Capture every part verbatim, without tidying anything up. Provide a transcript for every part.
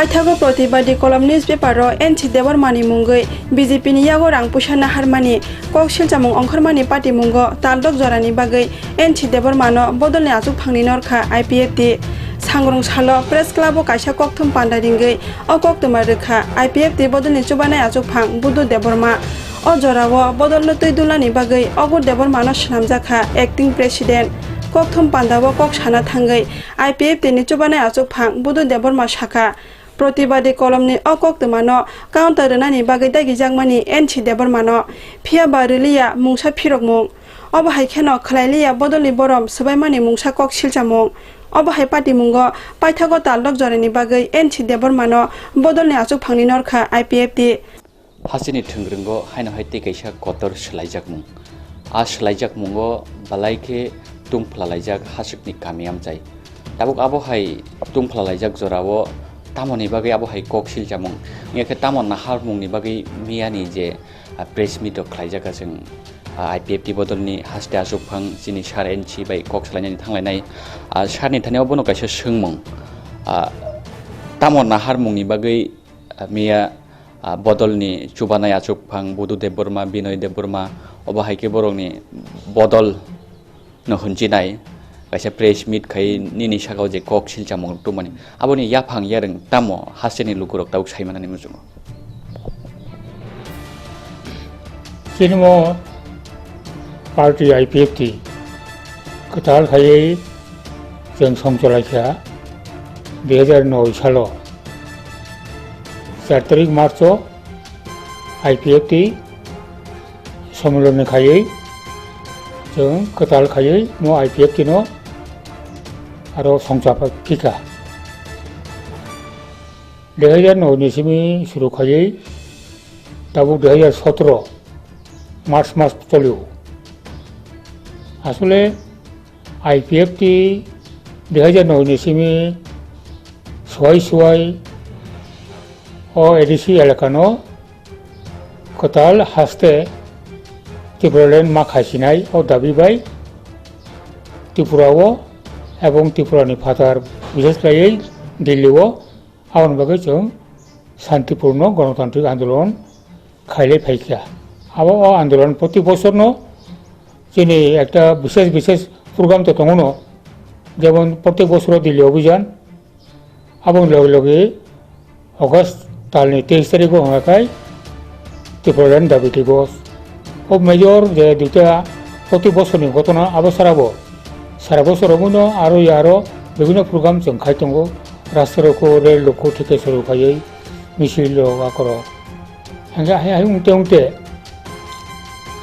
Paithago Pratibadi Kolom newspaper-o N C Debbarmani mungwi B J P ni yago rang puisa naharmani kok silchamung ongkhormani patimungo taldok jorani bagwi N C Debbarmano bodolni achukphangni norkha I P F T. Sangrong salo Press Club-o kaisa kokthum panda ringwi o koktwma rwkha I P F T bodolni chubanai achukphang Budu Debbarma. O jorao bodolno twi dulani bagwi Ogur Debbarmano swnamjakha acting president. Kokthum pandao kok sana thangwi I P F T ni chubanai achukphang Budu Debbarma sakha, Pratibadi Kolomni o koktwmano counter rwnani bagwi dagijakmani N C Debbarmano, phiya ba rwliya mungsa phirokmung. Obo hai kheno khwlailiya bodolni borom swbaimani mungsa kok silchamung. Obo hai patimungo paithago taldok jorani bagwi N C Debbarmano bodolni achukphangni norkha I P F T. Hasteni thwngwrwngo haino hai tei kaisa kotor swlaijakmung. A swlaijakmungo belai khe tungphla laijak hachwkni kami amchai. Tabuk abo hai tungphla laijak jorao tamoni bagwi abo hai kok silchamung? Wngya khe tamo naharmungni bagwi miyani je, ah, press meet rok khlaijak chwng, ah, I P F T bodolni haste achukphang chini sir N C bai kok swlainani thanglainai. Ah, sir ni thani obono kaisa swngmung. Ah, tamo naharmungni bagwi, ah, miya, ah, bodolni chubanai achukphang Budu Debbarma, Binoy Debbarma, obo hai khe borokni bodol no hwnjinai, kaisa press meet khai nini sakao je kok silchamung rok tubumani, aboni yaphang yarwng tamo hasteni lukurok tabuk sai manani muchungo? Chini mo party I P F T kwtal khaiwi chwng song cholaikha dui hajar noi salo char tarik March o I P F T somiloni khaiwi chwng kwtal khaiwi mo I P F T no aro songcha phikha. Dui hajar noi ni simi suru khaiwi tabuk dui hajar sotro March mas cholio. Asole I P F T dui hajar noi ni simi suai suai o A D C elaka no kwtal haste Tipraland ma khaisinai o dabi bai Tripura o ebong Tripura ni phatar, bishes khlaiwi Delhi o, aboni bagwi chwng shantipurno ganatantrik andolon khailai phaikha. Abo o andolon proti bosorno chini ekta bishes bishes program to tongo no, jemon prottek bosoro Delhi Obhijan, aboni loge loge August talni teis tarigo hwnga khai Tipraland dabi twibo. O major je duita proti bosorni ghotona abo sarabo, sara bosor omono aro ya aro bibhinno program chwng khai tongo, rasta rokho, rel rokho, theke soro khaiwi misil rok akorok. Hingke hai, hai wngte wngte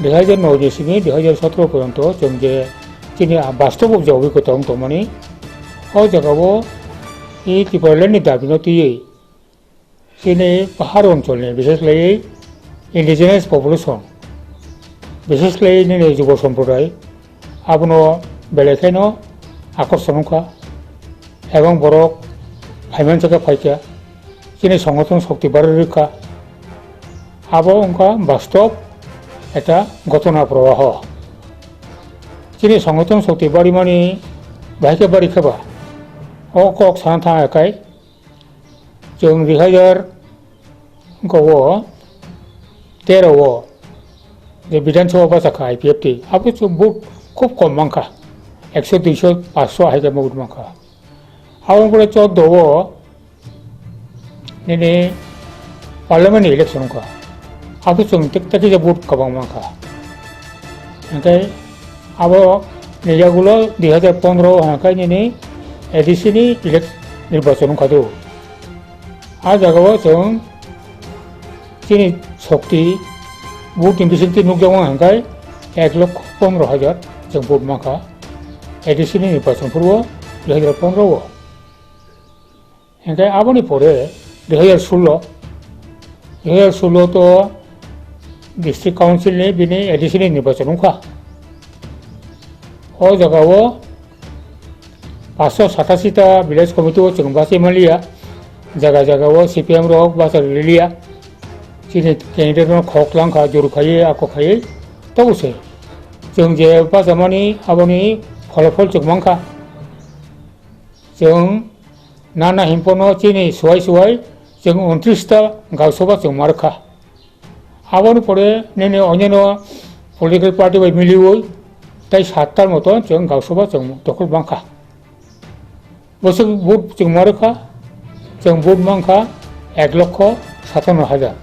dui hajar noi ni simi dui hajar sotro porjonto chwng je chini a bastobo jagwi kwtal wng tongmani, o jagao i Tipraland ni dabino twiwi chini pahar oncholni, bishes khlaiwi indigenous population, bishes khlaiwi nini jubo somprodai, abono belai kheno akorson wngkha, ebong borok phaimansa khe phaikha, chini songothon shokti barwi rwkha. Abo wngkha bastob ekta ghotona prowaho. Chini songothon shokti barimani bahai khe bari khe ba, o kok sana thang ya khai, chwng dui hajar wngkha o tero o je Bidhan Sabha bachakha I P F T, abo chwng vote khub kom mankha, ekso, duiso, paanso hai khe vote mankha. Aboni pore choddo o nini parliament ni election wngkha, abo chwng tak-, takisa vote kwbang mankha. Hingkhe abo ni yagulo dui hajar pondro o hwnka khe nini A D C ni elec-, nirbachon wngkha do. A jagao chwng chini shokti vote ni bisingtwi nukjakma hwnkhai ek lokho pondro hajar chwng vote mankha A D C ni nirbachon phuru o dui hajar pondro o. Hingkhe aboni pore dui hajar sullo, dui hajar sullo to district council ni bini A D C ni nirbachon wngkha. O jagao paanso satasi ta village committee o chwng bachai manliya, jaga jaga o C P M rok bachai rwliya, chini candidate no khok langkha, juru khaiwi, ako khaiwi, tobo se. Chwng je bachamani aboni pholopol chwng mankha. Chwng Nana himpono chini suwai suwai chwng untris ta gausoba chwng markha. Aboni pore nini onyono political party bai miliwi tei sattal moto chwng gausoba chwng dokhol mankha. Bwswk vote chwng marwkha, chwng vote mankha ek lokho satanno hajar.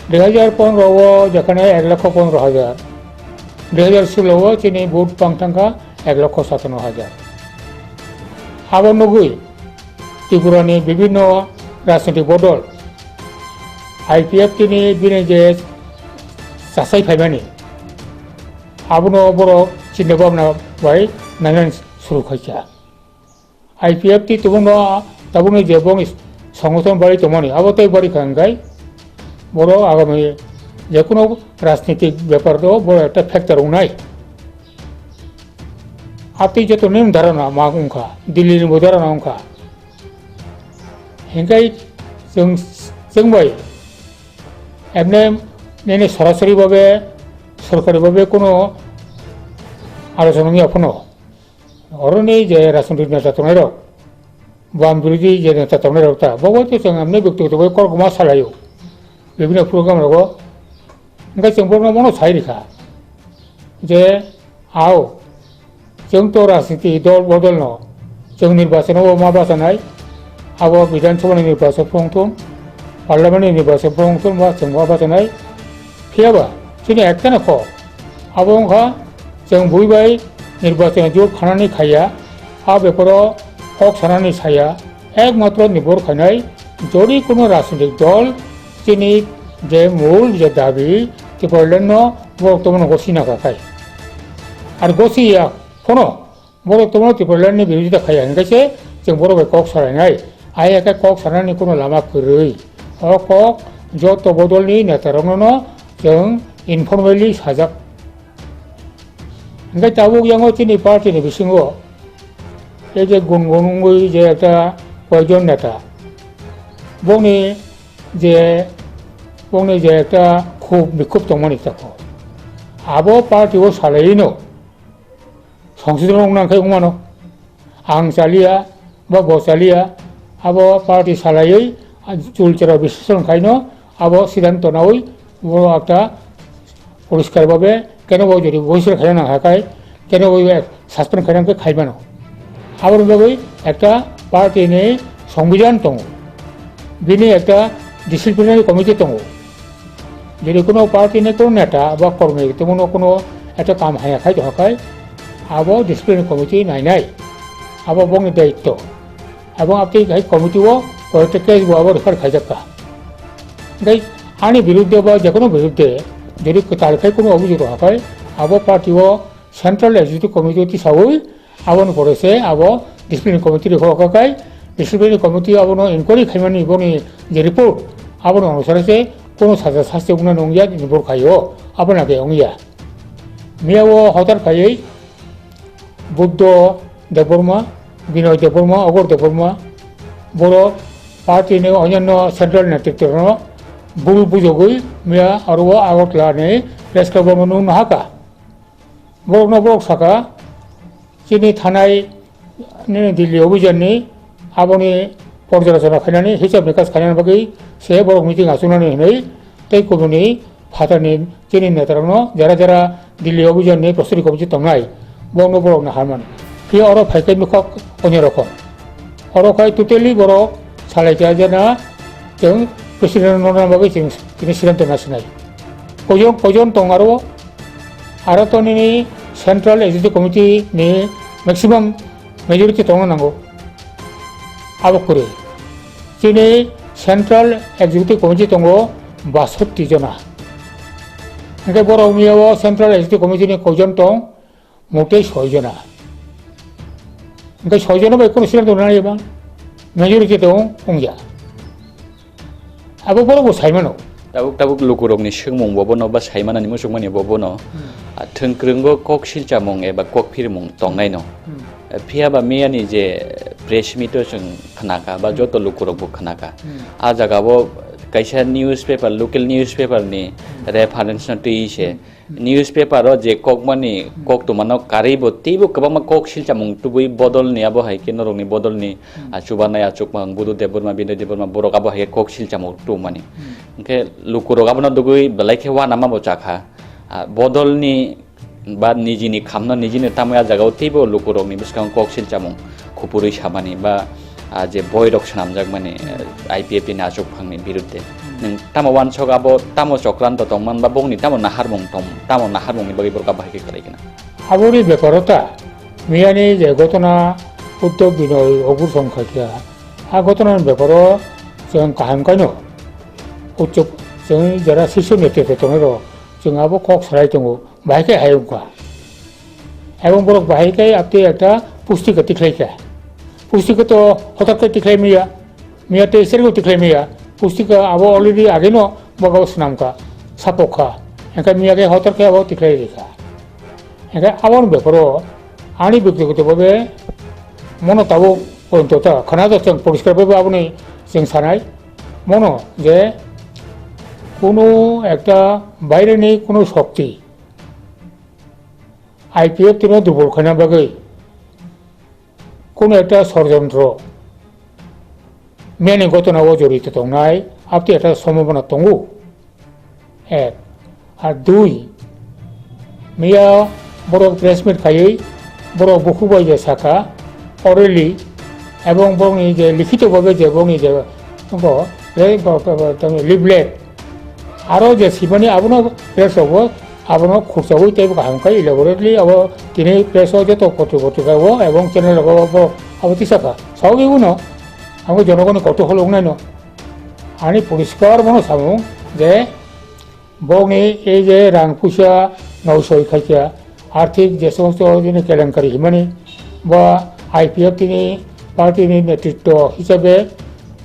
Dui hajar pondro o jekhane ek lokho pondro hajar, dui hajar solo o chini vote pang thangkha ek lokho satanno hajar. Abo nugwi Tripura ni bibhinno rajnitik bodol I P F T ni bini je chasai phaimani, abono borok chinta bhabna bai nainani suru khaikha. I P F T tabukno, tabukni je bongni songothon bari tongmani, abo tei bari kha hwnkhe borok agami jekunu rajnitik bepar o borok ekta factor wngnai. Atwi joto nim dharana ma wngkha, Delhi ni bo dharana wngkha. Hingkai chwng, chwng bai emne nini sorasori babe, sorkari babe kuno alochona wngya phano. Oroni je rajnitik neta tongnai rok, bam birodhi je neta tongnai rok ta, bobo to chwng emne byaktigoto bai korokma salaio, bibhinno program rogo. Hingke chwng borokno bono sai rikha je, ao, chwng to rajniti dol bodolno chwng nirbachano ma bachanai, abo Bidhan Sabha ni nirbachon phung thung, Parliament ni nirbachon phung thung ba chwng ma bachanai. Phiya ba chini ekta no kok, abo wngkha chwng bui bai nirbachon jut khanani khaiya, a beparo kok sanani saya, ekmatro nibor khainai jodi kono rajnitik dol chini je mul je dabi Tipraland no borok tongmano gosi na kha khai. Ar gosi ya phano borok tongmano Tipraland ni birodita khaiya hingke se chwng borok bai kok salainai. Ai ya khe kok sanani kono lama kwrwi. O kok joto bodol ni neta rokno no chwng informally sajak. Hingke tabuk yango chini party ni bisingo ei je gun gun wngwi je ekta koijon neta, bongni je, bongni je ekta khub bikhub tongmani tako, abo party o salaiwi no songsodhon wngna khe wngmano. Ang chaliya, ba bo chaliya, abo party salaiwi, chul chera bisleshon khaino abo siddhanto naui bo ekta poriskar babe keno bo jodi boisor khaina nang hakai, keno bo suspend khaina khe khaimano. Aboni bagwi ekta party ni songbidan tongo, bini ekta disciplinary committee tongo. Jodi kuno party ni kuno neta ba kormi tongmano kuno ekta kam haya khai to hakai, abo disciplinary committee nainai, abo bongni daitto. Abo abtwi hai committee o koyekta case bo abo refer khaijak kha. Tei ani biruddhe ba jekono biruddhe jodi kwtal khai kuno obhijog rok hakai, abo party o Central Executive Committee o tisaui aboni pore se abo disciplinary committee rok kha kai, disciplinary committee abono inquiry khaimani boni je report aboni onusare se kuno saja sasti wngna nungya ni bor khaio, abo na khe wngya. Miya o hotar khaiwi Buddho Debbarma, Binoy Debbarma, Ogor Debbarma, borok party ni onyanno central netrito rokno bul bujogwi miya aro o Agartala ni press club o nung nahaka. Borokno borok saka, chini thanai nini Delhi obijan ni aboni porjalosona khainani hisab nikas khainani bagwi se borok meeting achuknani hinwi tei kubuni phatarni chini netarokno jara jara Delhi obijan ni prosturi committee tongnai, borokno borokno harmani. Phiya oro phaikai mikhok onyo rokom. Oro khai totally borok salai kha je na chwng president no na bagwi chwng tini siddhanto na sinai. Koijon, koijon tong aro, aro to nini Central Executive Committee ni maximum majority tongna nango. Abo kwrwi. Chini Central Executive Committee tongo basotti jona. Hingke borok miya o Central Executive Committee ni koijon tong? Motei soi jona. Hingke soi jona bai kono siddhanto rwnai bang. Majority tong wngya. Abo borok bo sai mano. Tabuk tabuk lukurokni swngmung bo bono ba sai manani muchungmani bo bono. Hmm. Ah, thwngkwrwngo kok silchamung eba kok phirmung tongnaino. Hmm. Eh, phiya ba miyani je press meet o chwng khnakha ba Hmm. joto lukurok bo khnakha. Hmm. Ah jaga o kaisa newspaper, local newspaper ni reference no twi se. Newspaper o je kokmani kok tongmano karwi bo teibo kwbangma kok silchamung tubui bodol ni abo hai khe norok ni bodol ni, ah, chubanai achukmang Budu Debbarma, Binoy Debbarma borok abo hai khe kok silchamung tubumani. Hwnkhe lukurok abono dugui belai khe uanama bo chakha. Ah, bodol ni ba nijini khamno nijini tamwi ah jagao teibo lukurokni bwskango kok silchamung khupurwi samani ba, ah, je boirok swnamjakmani, eh, I P F T ni achukphangni birudde. Nwng tamo uansok abo tamo chokranto tongman ba bongni tamo naharmung tong, tamo naharmungni bagwi borok abo hai khe khlai gana? Aboni beparo ta miyani je gotona Uddab Binoy Ogursom khaikha, a gotonani beparo chwng kaham kaino ucchup chwng jera sisu netritwo tongnai rok chwng abo kok salai tongo, bahai khe hai wngkha. Ebong borok bahai khe aptwi ekta pustika tikhlai kha. Pustika to hotak khe tikhlai maya, maya tei sergo tikhlai maya. Pustika abo already ageno bokabo swnam kha, sapok kha. Hingkhe maya khe hotar khe abo tikhlai rikha. Hingkhe aboni beparo ani byaktigoto bhabe mono tabuk poito ta khana da chwng poriskar bhabe aboni chwng sanai mono je kunu ekta baireni kunu shokti I P F T no dubol khaina bagwi kunu ekta sorjontro miyani gotona o jorito tongnai aptwi ekta sombhabona tongo. Ek. Ar dui, miya borok press meet khaiwi borok bukhuk bai je saka, orally, ebong borokni je likhito bhabe je borokni je tongo, le, bo, bo, bo, tamo leaflet, aro je sibani abono press rogo abono khurchawi tei kaham khe elaborately abo tini press o joto kotri kotri khe o ebong channel rogo bo abo tisakha. Sawi uno abo jonogoni koto holo wngnaino ani poriskar bono samung je bokni ei je rang puisa noisoi khaikha, arthik je somosto jini kelenkari himani, ba I P F T ni party ni netritwo hisabe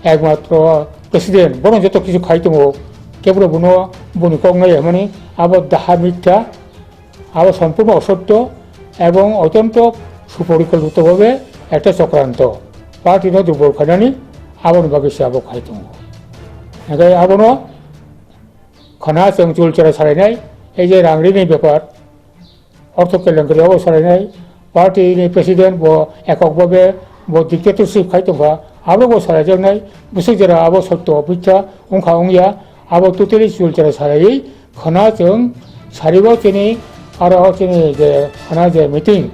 ekmatro president, bono joto kisu khai tongo, kebro bono boni kok nai himani, abo daha mitha, abo sompurno osotto ebong otonto suporikolpito bhabe ekta chokranto, party no dubol khainani, aboni bagwi se abo khai tongo. Hingkhe abono khana chwng chulchara salainai, ei je rang rini bepar, ortho kelenkari abo salainai, party ni president bo ekok bhabe bo dictatorship khai tongkha, abo bo salaijaknai, bwswk jora abo sotto mitha wngkha wngya, abo totally chulchara salaiwi khana chwng saribo chini aro chini je khana je meeting,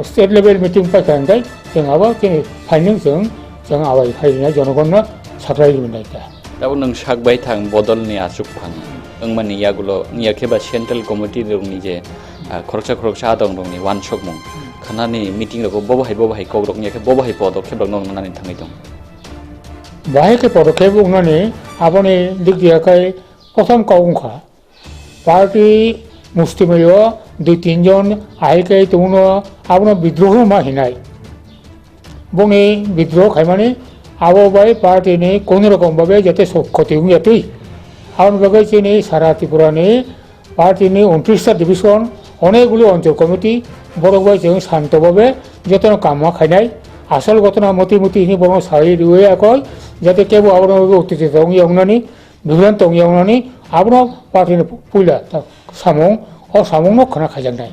state level meeting paikha hingkhe chwng abo chini finding chwng, chwng abai khai rwnai jonogonno sakhlai rwnai kha. Tabuk nwng sak bai thang bodolni achukphang wngmani yagulo wngya khe ba central committee rokni je, ah, khoroksa khoroksa adong rokni uansukmung khanani meeting rogo bobo hai bobo hai kok rok wngya khe bobo hai podokhep rok no wngnani thangwi tongo. Bahai khe podokhep wngnani aboni dik diya khai kothom kok wngkha. Party mustimayo dui tin jon ahai khe tongno abono bidroho ma hinai. Boni bidroho khaimani abo bai party ni kono rokom babe jate sok khoti wngya twi. Aboni bagwi chini sara Tripura ni party ni untris ta division, oneguli onchol committee, borok bai chwng santo babe jotono kamo khainai. Asol gotona moti moti hini borokno sawi riwi yakoi, jate kebo abono uttejito wngya wngnani. Bibranto wngya wngnani abono party ni puila ta samung, o samung no khwna khaijaknai.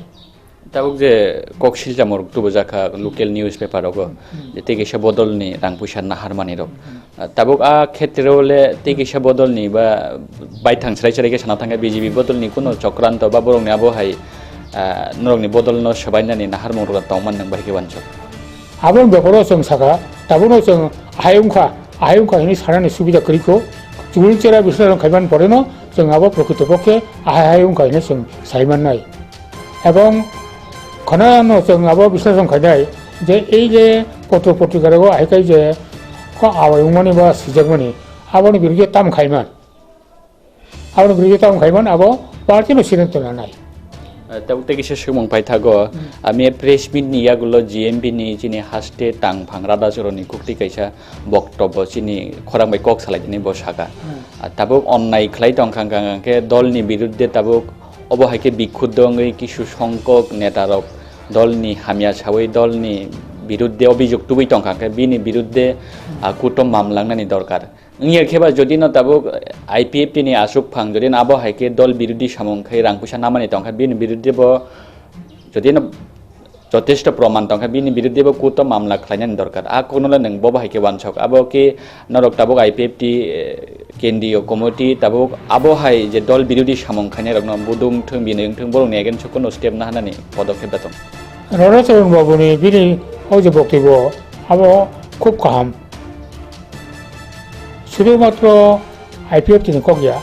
Tabuk je kok silchamo rok tubujakha local newspaper rogo, je tei kaisa bodol ni rang puisa naharmani rok. Ah, tabuk a khetre o le tei kaisa bodol ni ba baithang chwrai chwrai khe sana thangkha B J P bodol ni kuno chokranto ba borok ni abo hai, ah, norok ni bodol no swbainani naharmung rok tongmani nang bai khe uansuk. Aboni beparo chwng sakha, tabukno chwng ahai wngkha, ahai wngkha hwnwi sanani subida kwrwi kho. Chul chera bislejon khaimani poreno chwng abo prokrito pokhe ahai ahai wngkha hwnwi chwng sai mannai. Ebong khwnano chwng abo bislejon khainai je ei je potro potrika rogo ahai kai je kho awai wngmani ba swijakmani aboni birogwi tamo khaiman. Aboni birogwi tamo khaimani abo party no siren tona nai. Eh, tabuk tei kisa swngmung paithago, ami press meet ni yagulo G M B ni chini haste tangphang rada choroni kukti kaisa boktobbo chini khorang bai kok salai tini bo saka. Ah, tabuk onnai khlai tongkha hwnkha hwnkhe dol ni birudde tabuk obo hai khe bikhuddo wngwi kisu songkok neta rok dol ni hamya sawi dol ni birudde obijok tubui tongkha hwnkhe bini birudde, ah, kutom mamlangnani dorkar. Wngya khe ba jodi no tabuk I P F T ni aswk phang, jodi no abo hai khe dol birodhi samung khai rang puisa namani tong kha, bini birodhi bo jodi no jotesto proman tong kha, bini birodhi bo court o mamla khlainani dorkar. A kokno le nwng bo bahai khe uansuk. Abo khe norok tabuk I P F T, eh, kendriyo committee tabuk abo hai je dol birodhi samung khainai rokno budung thung, bini wng thung, borokni against o kuno step naharnani podokkhep da tong. Rana Charan Babu ni bini o je boktibo abo khub kaham. Sudhumatro I P F T ni kok ya,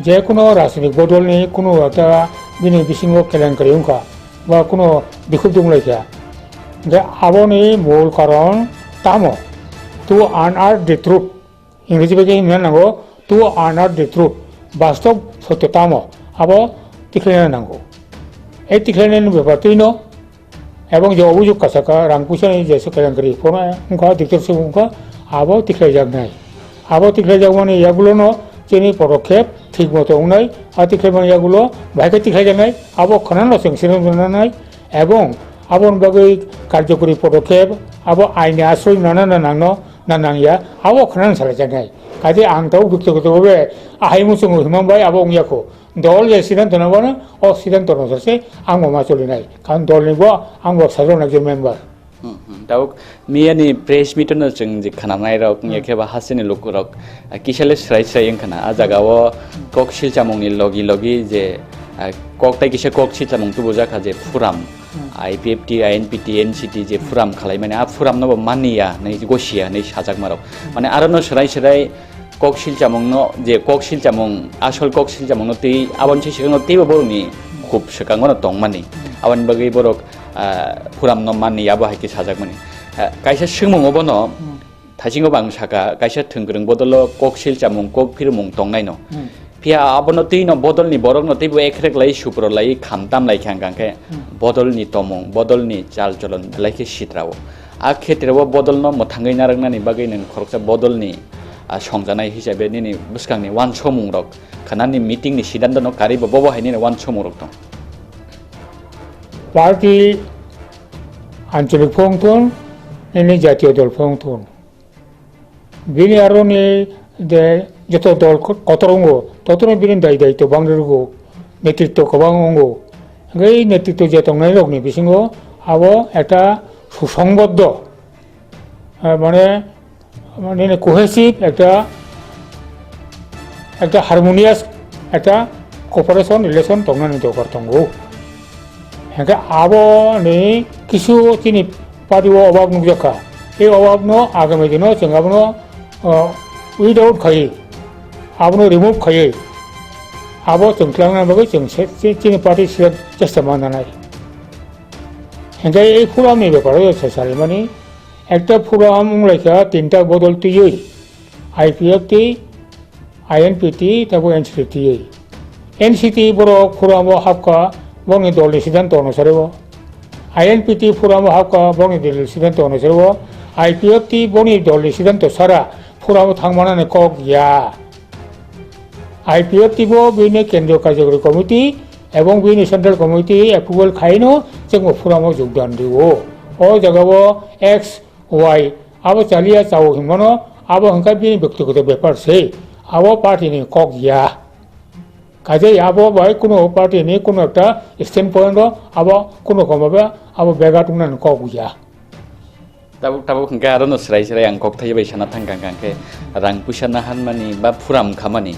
je kuno rajnitik bodol ni kuno ekta bini bisingo kelenkari wngkha, ba kuno bikhuk dunglaikha. Hingkhe aboni mul karon tamo? To unearth the truth. Ingreji bai khe hwnna nango, to unearth the truth. Bastob sotyo tamo? Abo tikhlaina nango. E tikhlainani bepar twino, ebong je obujog kasaka rang puisa ni je se kelenkari kono wngkha, diktor se wngkha, abo tikhlaijaknai. Abo tikhlaijakmani yagulono chini podokkhep thik moto wngnai, a tikhlaimani yagulo bahai khe tikhlaijaknai, abo khwnano chwng sinimnanai, ebong aboni bagwi karjokori podokkhep, abo aini asroi nana na nangno na nangya, abo khwnano salaijaknai. Kaje ang tabuk bektigoto bhabe ahai muchungo himang bai abo wngya kho. Dol je siddhanto nabano, o siddhanto no se ang bo ma cholinai. Karon dol ni bo ang bo sadharon ekjon member. Hmm, hmm. Tabuk miya ni press meet no chwng je khwnamnai rok, wngya khe ba hasteni luku rok, ah, kisa le srai srai wng khna. A jaga o kok silchamung ni logi logi je, ah, kok tai kisa kok silchamung tubu jakha je phuram. I P F T, I N P T, N C T je phuram khalai mani, a phuram no bo mani ya, nai gosi ya, nai sajak ma rok. Mane aro no srai srai kok silchamung no, je kok silchamung, asol kok silchamung no tei aboni se swkang no teibo borok ni khub swkang no tong mani. Aboni bagwi borok, ah, phuram no mani ya, abo hai khe sajak mani. Ah, kaisa swngmung obo no, thaisingo bo ang saka, kaisa thwngkwrwng bodolo kok silchamung, kok phirmung tongnaino. Hmm. Phiya abono twino bodolni borokno teibo ekrek lai, supro lai, khamtam lai khe ang khe, hmm, bodolni tomung, bodolni chal cholon belai khe sitrao. A khetreo bodolno mwthangwi narwknani bagwi nwng khoroksa bodolni, ah, songjanai hisabe nini bwskangni uansukmungrok khanani meetingni siddhantono karwi bo bobo hai nini uansukmungrok tong. Party ancholik phung thun, nini jatiyo dol phung thun. Bini aroni de joto dol ko-, kotor wngo, totoro bini dai daitw bang rwgo, netritw kwbang wngo. Hwnkhe netritw je tongnai rokni bisingo abo ekta susongboddo, ah, mane, mane cohesive ekta, ekta harmonious ekta cooperation relation tongnani dorkar tongo. Hingke abo ni kisu chini party o obab nukjakha. E obab no agami dino chwng abono, uh, weed out khai, abono remove khai, abo chwng twlangna bagwi chwng se, chi-, chini party se chesta mananai. Hingke e forum ni bepar o se sarimani, ekta forum wnglaikha tinta bodol twiwi, I P F T, I N P T tei bo N C T twi. N C T borok forum o hapkha bongni dolni siddhanto onusare o. I N P T forum o hapkha bongni dolni siddhanto onusare o. I P F T bongni dolni siddhanto sara forum o thangmanani kok ya. I P F T bo bini kendriyo karjokori committee ebong bini central committee approval khaino chwngbo forum o jogdan rwo. O jaga o X Y abo chaliya chao hinmano, abo hwnkha bini bektigoto bepar se, abo party ni kok ya. Kaje abo bai kuno party ni kuno ekta stand point o abo kuno komo ba abo bega tungna ni kok ya. Tabuk, tabuk hwnkhe aro no srai srai ang kok thai bai sana thang kang kang khe rang puisa naharmani ba phuram khamani.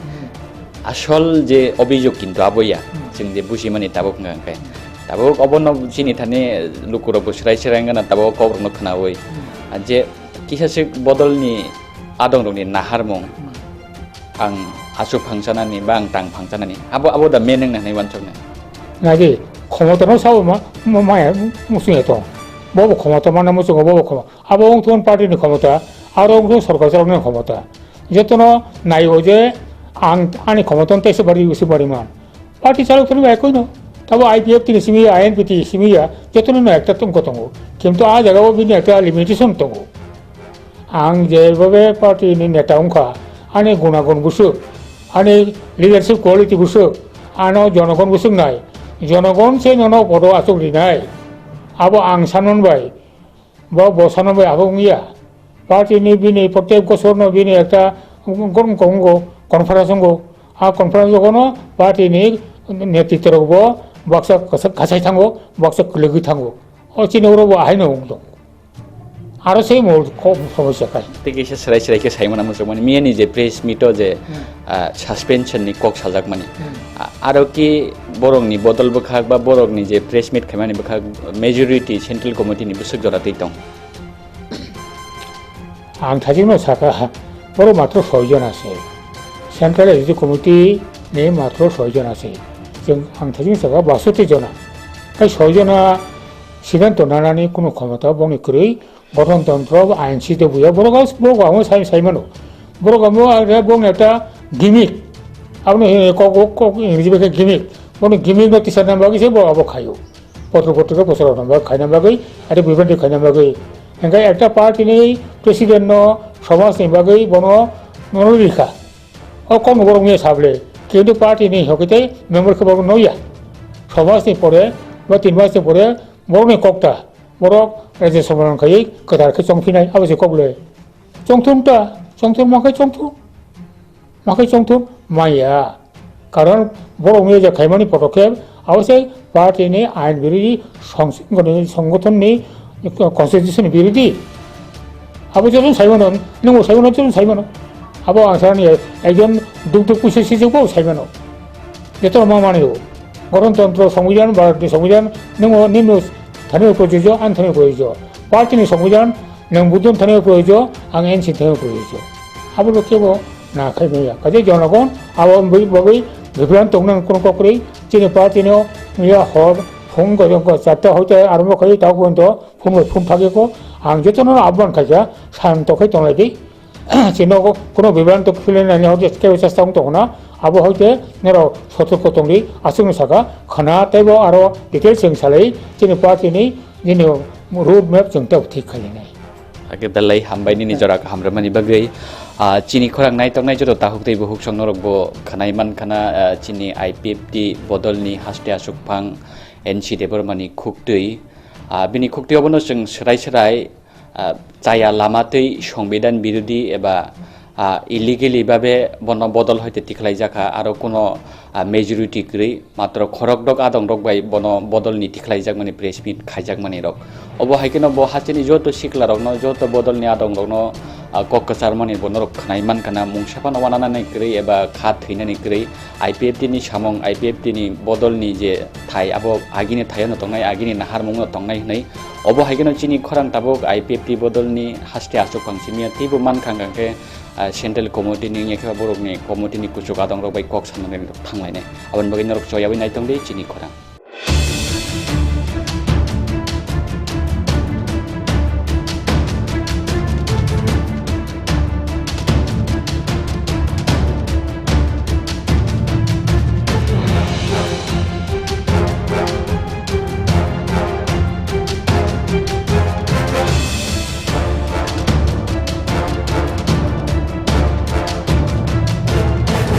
Asol je obijog kintu abo ya, hmm, chwng je bujimani tabuk wngkha hwnkhe. Tabuk obono chini thani lukurokbo swrai swrai wngkha na tabuk kokrokno khwnawi. Hmm. Ah, je kisa swk bodolni adongrokni naharmung, hmm, ang achu phangchanani ba ang tang phangchanani, abo, abo da main wngna hinwi uansuknai. Nadi, khomotano sabo ma, ma, maya, muchungya tong. Bobo khomota mana muchungo, bobo khomota. Abo wngthun party ni khomota, aro wngthun sorkar chaloknani khomota. Jotono naiyo je ang ani khomotano teisa bari usi bari man. Party chalok thani bai koino. Tabo I P F T ni simi ya, I N P T simi ya, jotono no ekta tongko tongo. Kintu a jaga o bini ekta limitation tongo. Ang je babe party ni neta wngkha, ani gunagun busuk, ani leadership quality busuk, ano jonogon busuk nai. Jonogon se nono podo achuk rinai. Abo ang sanman bai. Bo, bo sana bai abo wngya. Party ni bini protek bosor no bini ekta Gorong tongo, conference tongo. A conference jogono party ni netritwa rok bo baksa kasa-, kasai thango, baksa kwlwgwi thango. O chini oro bo ahaino wng tong. Aro se mo ko-, somosya kai. Tei kisa serai serai khe saimana muchungmani. Miyani je press meet o je, Hmm. ah, suspension ni kok sajakmani. Hmm. A-, aro ki borokni bodol bwkhak ba borokni je press meet khaimani bwkhak majority central committee ni bwswk jora twi tong. Ang thajikno saka, borok matro soi jon ase. Central Executive Committee ni matro soi jon ase. Chwng ang thajikno saka basoti jona. Tei soi jona siddhanto nanani kuno khomota bongni kwrwi, gothontontro, ain site buya, borok as-, borok amo sai, sai mano. Borok amo age bongni ekta gimmick. Abono he kok, kok, kok English bai khe gimmick. Bono gimmick no tisarna bagwi se borok abo khaio. Potro potro bosor rok bagwi khaina bagwi, ate bibranti khaina bagwi. Hingke ekta party ni president no somaj ni bagwi bono nono rikha. O kok no borok mia sable. Kintu party ni hokite member khe borok noya. Somaj ni pore ba tin mas ni pore borok ni kokta. Borok Rajya Sabha rang khaiwi kwthar khe chongphinai, abo se kok le. Chongthum ta, chongthum ma khe chongthum. Ma khe chongthum maya. Karon borok ni je khaimani podokhep, abo se party ni ain birodhi, song-, songgothon ni constitution birodhi. Abo joto sai mano, nwng bo sai mano, joto sai mano. Abo ang sani ekjon duk duk puisa sijak bo sai mano. Joto ma mani o. Gonotontro, songbidhan, Bharat ni songbidhan, nwng o nini thani o proyojo, ani thani o proyojo. Party ni songbidhan, nwng Buddho ni thani o proyojo, ang N C ni thani o proyojo. Abo bo kebo na khai maya. Kaje jonogon, abo bwi bagwi bibran tongnang kono kokrwi, chini party no ya hor, phung ko jong ko chatta hoite arombo khai ta ko to, phung phung thage ko, ang joto no abban khaja, santo khai tonglai di. Chini nogo kuno bibranto khwlai nani hokhe kebo chesta wng tongkha na, abo hokhe norok sotorko tongdi, aswkno saka khwna teibo aro details chwng salai chini party ni nini road map chwng tei thik khainai. Ake belai hambai nini jora kaham rwmani bagwi. Ah, chini khorang nai tongnai joto tahuk tei buhuk song norok bo khwnai man khana, ah, chini I P F T bodol ni haste aswk phang N C Debbarma ni khuktwi. Ah, bini khuktwi obono chwng swrai swrai ah, chaya lama twi songbidhan birodhi eba, ah, illegally babe bono bodol hoite tikhlai jakha, aro kuno, ah, majority kwrwi, matro khorok dok adong rok bai bono bodol ni tikhlai jakmani press meet khaijak mani rok. Obo hai kheno bo hachini joto sikla rokno, joto bodol ni adong rokno, ah, kok kwchar mani bo norok khwnai man khana, mungsa phano wananani kwrwi eba kha thwinani kwrwi. I P F T ni samung, I P F T ni bodol ni je thai, abo agini thaio no tongnai, agini naharmung no tongnai hwnwi. Obo hai kheno chini khorang tabuk I P F T bodol ni haste aswk phang simi ya, teibo man khang khang khe, ah, central committee ni wngya khe borok ni committee ni kuchuk adong rok bai kok sanani rok thang lainai. Aboni bagwi norok choyawi nai tong di chini khorang.